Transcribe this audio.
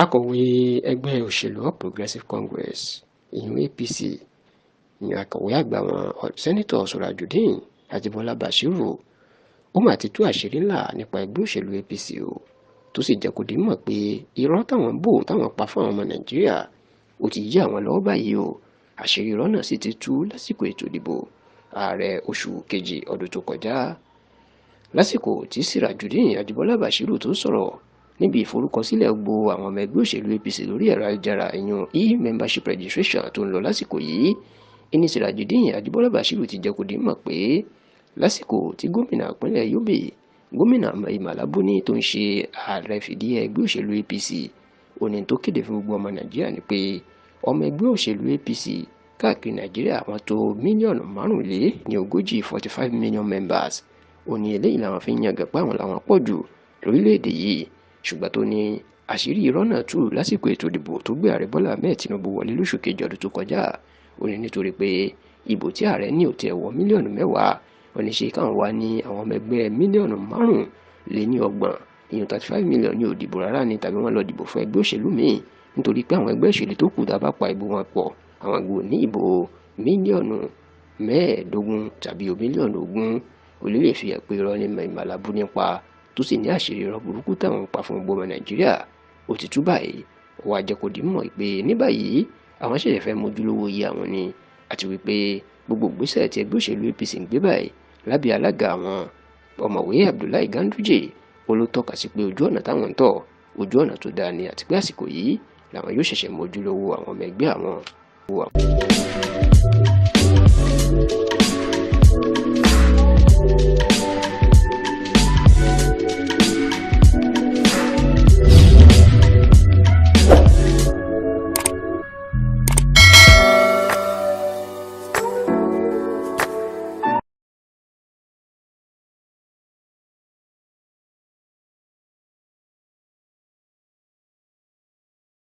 Akọ̀wé ẹgbẹ́ òṣèlú All Progressives Congress, ìyún APC, ìyún akọ̀wé àgbà wọn, Senator Surajudeen Ajibola Bashiru, ó mà ti tú àṣírí ńlá nípa ẹgbẹ́ òṣèlú APC o, tó sì jẹ́ kó di mọ̀ pé irọ́ táwọn bò, táwọn pa fún àwọn ọmọ Nàìjíríà, ó ti yí àwọn lọ́wọ́ báyìí o. Àṣírí irọ́ náà sì ti tú lásìkò ètò ìdìbò ààrẹ oṣù kejì ọdún tó kọjá. Lásìkò tí Sirajudeen Ajibola Bashiru tó sọ̀rọ̀ níbi ìforúkọsílẹ̀ gbogbo àwọn ọmọ ẹgbẹ́ òṣèlú APC lórí ẹ̀rọ ayélujára, ìyún e-membership registration tó ń lọ lásìkò yìí, ìní Sirajudeen Ajibola Bashiru ti jẹ́ kó di mọ̀ pé lásìkò tí gómìnà ìpínlẹ̀ Yobe, Gómìnà Mai Mala Buni, tó ń ṣe ààrẹ fìdí ẹgbẹ́ òṣèlú APC, òní tó kéde fún gbogbo ọmọ Nàìjíríà ni pé ọmọ ẹgbẹ́ òṣèlú APC káàkiri Nàìjíríà wọn tó mílíọ̀nù 35, 45 million members. Òní eléyìí làwọn fi ń yangàn pé àwọn làwọn pọ̀ jù lórílẹ̀‐èdè yìí, ṣùgbọ́n tó ní àṣírí irọ́ náà tú lásìkò ètò ìdìbò tó gbé Ààrẹ Bọ́lá Ahmed Tinubu wọlé lóṣù kejì ọdún tó kọjá. Ó ní nítorí pé ìbò tí ààrẹ ní ò tiẹ̀ wọ mílíọ̀nù 10, ó ní ṣe káwọn wá ní àwọn ọmọ ẹgbẹ́ mílíọ̀nù 35, ìyẹn 35 million, ní ò dìbò rárá ni, tàbí wọ́n lọ dìbò fún ẹgbẹ́ òṣèlú míì, nítorí pé àwọn ẹgbẹ́ òṣèlú tó kù, tá a bá pa ìbò wọn pọ̀, àwọn ìbò ní ìbò mílíọ̀nù 15 tàbí mílíọ̀nù 20. Olè lè fi hàn pé irọ́ ní Mai Mala Buni pa, tó sì ní àṣírí irọ́ burúkú táwọn ń pa fún gbogbo ọmọ Nàìjíríà ó ti tú báyìí. Ó wá jẹ́ kó di mọ̀ pé ní báyìí àwọn ṣẹ̀ṣẹ̀ fẹ́ mójúlówó iye àwọn ni, àti wípé gbogbo ìgbésẹ̀ tí ẹgbẹ́ òṣèlú APC ń gbé báyìí lábẹ́ alága àwọn, Ọ̀mọ̀wé Abdullahi Ganduje, ó ló tọ́ka sí pé ojú ọ̀nà táwọn ń tọ̀, ojú ọ̀nà tó dáa ni, àti pé àsìkò yìí làwọn yóò ṣẹ̀ṣẹ̀ mójúlówó àwọn ọmọ ẹgbẹ́ àwọn.